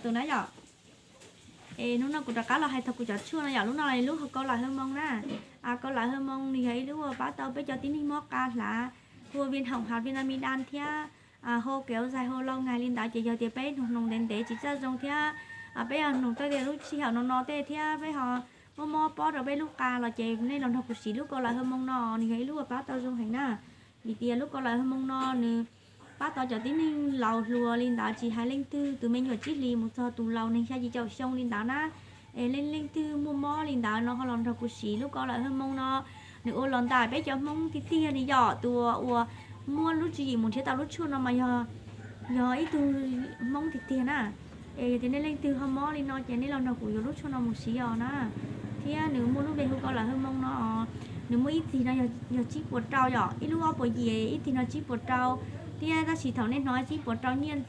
tus na yom. Es hnub no kuv rov qab los hais txog kuv cov tshuaj no yom, lub no lub kaus lam hawj moo na. Kaus lam hawj moo nws yog ib lub uas pab tau peb cov tib neeg mob qa hlav, hu ua viêm họng hoặc viêm amidan thiab, ho kéo dài ho lâu ngày li ntawd ces yog tias peb hnoos hnoos ntev ntev tsis txawj zoo thiab, peb ho hnoos tau tias lub sij hawm no no tej thiab peb ho mob mob pob rau peb lub qa los ces nej los nrog kuv siv lub kaus lam hawj moo no, nws yog ib lub uas pab tau zoo heev na. Vim tias lub kaus lam hawj moo no nws pab tau cov tib neeg laus hluas li ntawd, tsis hais leej twg tus me nyuam tsib hlis mus txog tus laus nees xya yim caum xyoo li ntawd na. Es leej leej twg muaj mob li ntawd no ho los nrog kuv siv lub kaus lam hawj moo no. Nws ua los ntawm peb cov Hmoob tiag tiag li yom, tus uas muaj lub tswv yim mus nrhiav tau lub tshuaj no mas yog, yog ib tug Hmoob tiag tiag na. Es yog tias nej leej twg ho mob li no ces nej los nrog kuv yuav lub tshuaj no mus siv os na. Thiab nws muaj lub npe hu kaus lam hawj moo no, nws muaj ib txig no yog tsib puas rau yom, ib lub ob puas yim, ib txig no tsib puas rau. Thiab tab sis thaum nej hnov tsib puas rau nyiaj,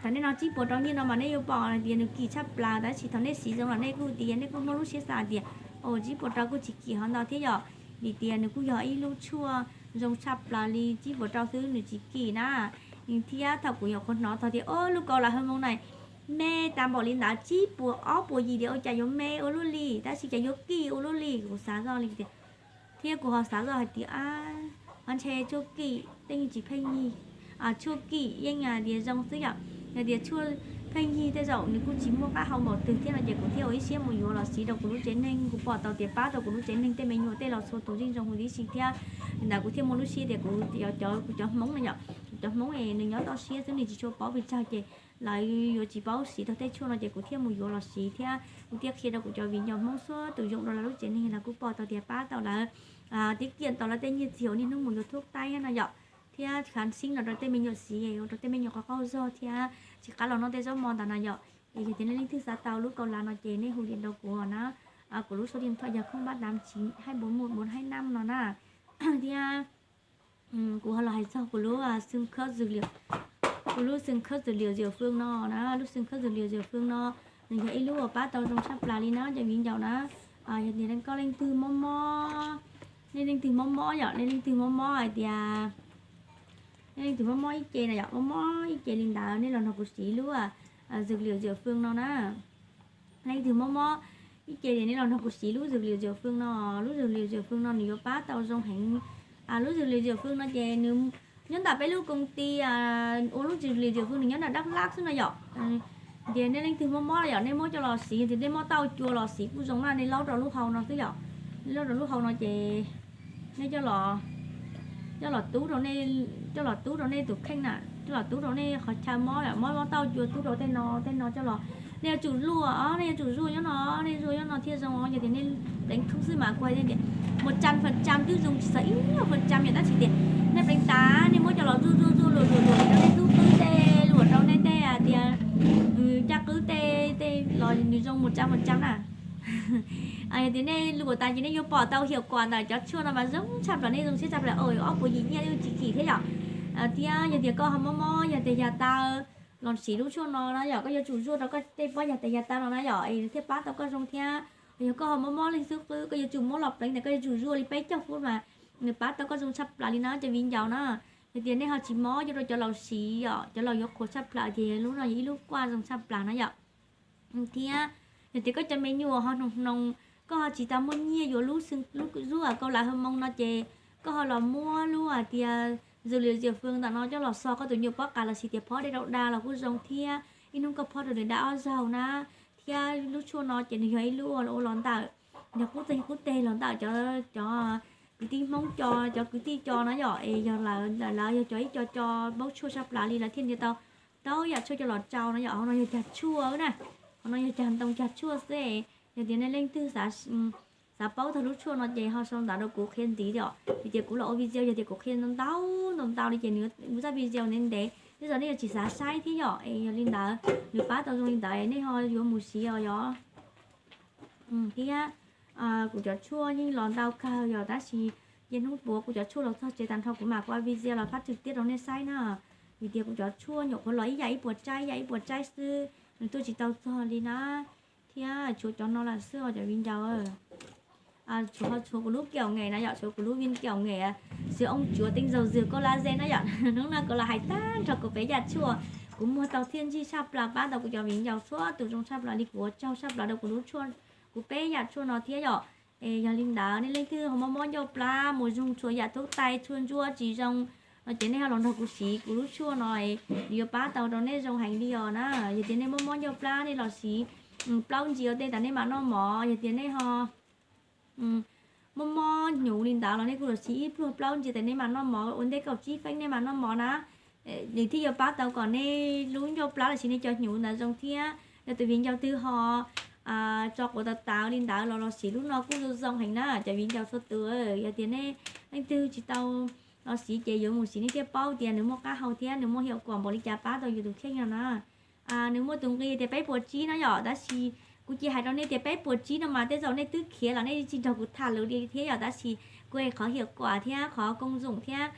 thaum nej hnov tsib puas rau nyiaj no mas nej yuav pom hais tias nws kim tshaj plaws, tab sis thaum nej siv zoo los nej kuj tias nej kuj muaj lub siab xav tias, o, tsib puas rau kuj tsis kim hov ntau thiab yom. Vim tias nws kuj yog ib lub tshuaj zoo tshaj plaws li, tsib puas rau xwb nws tsis kim na. Thiab thaum kuv nyuam qhuav hnov txog tias, o, lub kaus lam hawj moo na me tas npaum li ntawd, tsib puas ob puas yim diam ua cas yuav me ua luaj li, tab sis cas yuav kim ua luaj li, kuv xav zoj li tias, thiab kuv ho xav zoj hais tias, a, ho ntshe tshuaj kim tej yeej tsis pheej yig, tshuaj kim yeej tias zoo xwb yom. Yog tias tshuaj pheej yig tej zaum nws kuj tsis muaj qab hau npaum twg thiab no ces kuv thiaj ua ib siab mus yuav los siv rau kuv lub tsev neeg, kuv pom tau tias pab tau kuv lub tsev neeg tej me nyuam tej los txhua tus yeej zoo huv tib si thiab. Li ntawd kuv thiaj muaj lub siab tias kuv, kuv cov Hmoob no yom, kuv cov Hmoob es nws nyob toj siab xwb nws tsis tshua paub pes tsawg ces lawv yuav tsis paub siv tau tej tshuaj no ces kuv thiaj mus yuav los siv thiab kuv thiaj qhia rau kuv cov viv ncaus Hmoob txhua tus, zoo rau lawv lub tsev neeg los kuj pom tau tias pab tau lawv, tiết kiệm tau lawv tej nyiaj txiag uas niaj hnub mus yuav thuốc tây no yom, thiab khám xính los rau tej me nyuam siv, ua rau tej me nyuam qaug qaug zog thiab tsis qab los noj tej zaub mov ntawd na yom. Es yog tias nej leej twg xav tau lub kaus lam no ces nej hu điện rau kuv na. Kuv lub số điện thoại yog không ba tám chín hai bốn một bốn hai năm no na. Thiab kuv ho los hais txog kuv lub xương khớp dược liệu, kuv lub xương khớp dược liệu Diệu Phương no na, lub xương khớp dược liệu Diệu Phương no nws yog ib lub uas pab tau zoo tshaj plaws li na cov viv ncaus na. Yog tias nej leej twg mob mob, nej leej twg mob mob yom, nej leej twg mob mob hais tias, nej leej twg mob mob ib ce na yom, mob mob ib ce li ntawd nej los nrog kuv siv lub dược liệu Diệu Phương no na. Leej twg mob mob ib ce ces nej los nrog kuv siv lub dược liệu Diệu Phương no, lub dược liệu Diệu Phương no nws yuav pab tau zoo heev. Lub dược liệu Diệu Phương no ces nws nyob ntawm peb lub công ty ua lub dược liệu Diệu Phương nws nyob ntawm Đắk Lắk xwb no yom. Ces nej leej twg mob mob yom, nej muab coj los siv, yog tias nej mob tauj cua los siv kuj zoo na, nej laub rau lub hau no xwb yom. Nej laub rau lub hau no ces nej coj los, coj los tub rau nej, coj los tub rau nej tus kheej na, coj los tub rau nej qhov chaw mob, mob mob tauj cua tub rau tej no tej no coj los. Nej yuav tsum zuaj os, nej yuav tsum zuaj nyob no, nej zuaj nyob no thiaj zoo os. Yog tias nej pleev khoob xwb mas kuv hais tias một trăm phần trăm twb zoo tsis txog ib nyuag phần trăm yom, tab sis tias nej pleev tas nej muab coj los zuaj zuaj zuaj luam luam luam rau nej xub qwb tej, luam rau nej tej tias caj qwb tej tej los nws zoo một trăm phần trăm na. Yog tias nej luam tas ces nej yuav pom tau hiệu quả ntawm cov tshuaj no mas zoo tshaj plaws, nej zoo siab tshaj plaws, ob puas yim nyiaj yeej tsis kim thiab yom. Thiab yog tias koj ho mob mob yog tes yas taw los siv lub tshuaj no na yom, koj yuav tsum zuaj rau koj tej pob yas tes yas taw no na yom, es thiaj pab tau koj zoo thiab. Yog koj ho mob mob leej xub qwb koj yuav tsum muab los pleev ntawm, koj yuav tsum zuaj li peb caug phút mas nws pab tau koj zoo tshaj plaws li na cov viv ncaus na. Yog tias nej ho tsis mob, yuav rau cov laus siv yom, cov laus yuav qhuas tshaj plaws ces lub no yog ib lub kuaj zoo tshaj plaws na yom. Thiab yog tias koj cov me nyuam ho hnoos hnoos, koj ho tsis tau muaj nyiaj yuav lub, lub zuaj kaus lam hawj moo no ces koj ho los muab lub hais tias dược liệu Diệu Phương ntawm no coj los xo koj tus nyuam pob qa los sis tias phob dej rau da los kuj zoo thiab, ib hnub koj phob rau nws da ob zaug na. Thiab lub tshuaj no ces nws yog ib lub ua los ntawm, yog qub teg qub teg los ntawm cov, cov kwv tij Hmoob co, cov kwv tij co na yom, es yog lawv, lawv yog cov ib co co paub tshuaj tshaj plaws li lawv thiaj ntiav tau tau yam tshuaj coj los rau na yom. Hauv no yog cag tshuaj na, hauv no yog cag ntoo cag tshuaj xwb. Yog tias nej leej twg xav paub txog lub tshuaj no ces ho sau ntawv rau kuv qhia ntxiv yom, vim tias kuv los ua video yog tias kuv qhia ntau ntau ntau li ces nws ua zaj video ntev ntev, tej zaum nej yuav tsis xav saib thiab yom. Es yog li ntawd nws pab tau zoo li ntawd nej ho yuav mus siv os yom. Thiab kuv cov tshuaj yeej los ntau kawg yom, tab sis ces hnub puav kuv cov tshuaj los txog tsev tag nrho kuv mam ua video los phát trực tiếp rau nej saib na. Vim tias kuv cov tshuaj nyuam qhuav los ib yam ib puas tsaib, ib yam ib puas tsaib xwb, nws tuaj tsis tau txog li na. Thiab tshuav cov no lawm xwb os cov viv ncaus. Tshuav, tshuav kuv lub kiểu nghề na yom, tshuav kuv lub viên kiểu nghề, sư ông chúa tinh dầu dừa collagen na yom. Hnub no kuv los hais tag nrho kuv peb yam tshuaj, Kuv muag tau txiaj ntsig tshaj plaws, pab tau kuv cov viv ncaus txhua tus zoo tshaj plaws li. Kuv ua tsaug tshaj plaws rau kuv lub tshuaj, kuv peb yam tshuaj no thiab yom. Es yog li ntawd nej leej twg ho mob mob ncauj plab, mus zoo txhua yam thuốc tây, tshuaj ntsuab tsis zoo no ces nej ho los nrog kuv siv kuv lub tshuaj no, nws yuav pab tau rau nej zoo heev li os na. Yog tias nej mob mob ncauj plab nej los siv plaub ntsis ua tej tas nej mam noj mov. Yog tias nej ho mob mob hnyuv li ntawd los nej kuj los siv ib pluag plaub ntsis tas nej mam noj mov, ua ntej kaum tsib feeb nej mam noj mov na. Nws thiaj yuav pab tau kom nej lub ncauj plab los sis nej cov hnyuv ntawd zoo thiab. Yog tus viv ncaus twg ho tso quav tawv tawv li ntawd los los siv lub no kuj zoo zoo heev na cov viv ncaus txhua tus. Yog tias nej leej twg tsis tau los siv ces yuav mus siv nej thiaj paub tias nws muaj qab hau thiab nws muaj hiav kuam npaum li cas pab tau yus tus kheej no na. Nws muaj tus nqi tias peb puas tsib no yom, tab sis kuv cia hais rau nej tias peb puas tsib no mas tej zaum nej twb khiav los nej tsis nrog kuv tham lus li thiab yom, tab sis kuv qhov hiav kuam thiab qhov koob zoom thiab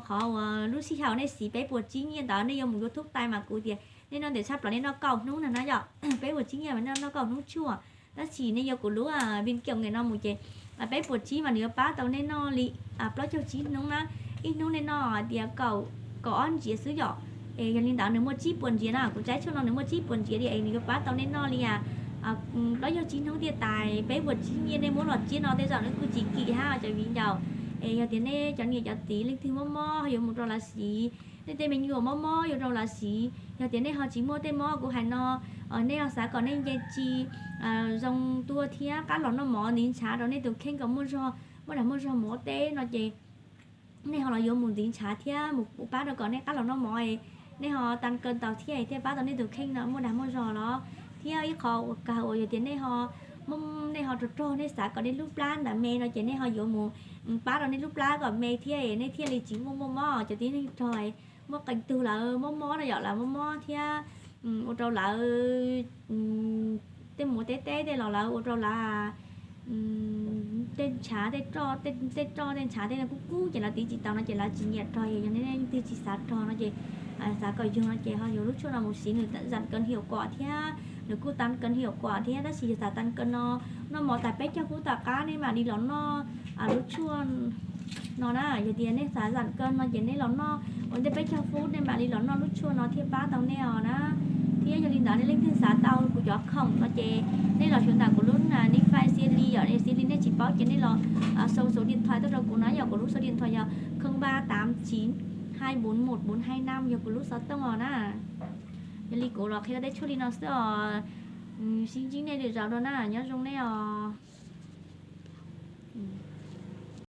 qhov uas lub sij hawm nej siv peb puas tsib nyiaj ntawd nej yuav mus yuav thuốc tây mas kuv tias nej noj ntawm tshaj plaws nej noj kaum hnub no na yom, peb puas tsib nyiaj mas nej noj kaum hnub tshuaj. Tab sis nej yuav kuv lub vin kiom nge no mus ces peb puas tsib mas nws yuav pab tau nej noj li plaub caug tsib hnub na. Ib hnub nej noj tias kaum, kaum ob ntsiav xwb yom. Es yog li ntawd nws muaj tsib puas ntsiav na, kuv tsaib tshuaj no nws muaj tsib puas ntsiav li es nws yuav pab tau nej noj li plaub caug tsib hnub thiaj tas. Peb puas tsib nyiaj nej muab los tsiab no tej zaum nws kuj tsis kim hab cov viv ncaus. Es yog tias nej cov niam cov txiv leej twg mob mob yuav mus rau lawv siv, nej tej me nyuam mob mob yuav rau lawv siv, yog tias nej ho tsis muaj tej mob kuv hais no, nej ho xav kom nej nce tsis zoo tuaj thiab qab los noj mov ntiv ntshav rau nej tus kheej kom muaj zog, muaj dag muaj zog mus ua teb no ces nej ho los yuav mus ntiv ntshav thiab mus pab rau kom nej qab los noj mov, nej ho tăng cân tau thiab thiaj pab tau nej tus kheej no muaj dag muaj zog los. Thiab ib qho uas kawg uas yog tias nej ho, nej ho rog rog nej xav kom nej lub plab ntawd me no ces nej ho yuav mus pab rau nej lub plab kom me thiab nej thiaj li tsis muaj muaj mob. Cov tib neeg rog muaj qee tug lawv mob mob no yom, lawv mob mob thiab ua rau lawv tej mus teb teb tej los lawv ua rau lawv tej ntshav, tej roj tej ntshav tej no kub kub ces lawv tiv tsis tau no ces lawv tsis nyiam rog. Yog nej leej twg tsis xav rog no ces xav kom yog no ces ho yuav lub tshuaj no mus siv, nws tăng cân hiệu quả thiab nws kuj tăng cân hiệu quả thiab. Tab sis yog xav tăng cân no, noj mov tas peb caug phút tom qab nej mam li los noj lub tshuaj no na. Yog tias nej xav tăng cân no ces nej los noj ua ntej peb caug phút nej mam li los noj lub tshuaj no thiaj pab tau nej os na. Thiab yog li ntawd nej leej twg xav tau kuv cov khoom no ces nej los xyuas ntawm kuv lub nij fai xia li yom, xia li nej tsis paub ces nej los sau số điện thoại tuaj rau kuv na yom. Kuv lub số điện thoại yog không ba tám chín hai bốn một bốn hai năm, yog kuv lub xov tooj os na. Yog li kuv los qhia tej tshuaj li no xwb os. Sib ntsib nej lwm zaus dua na, nyob zoo nej os.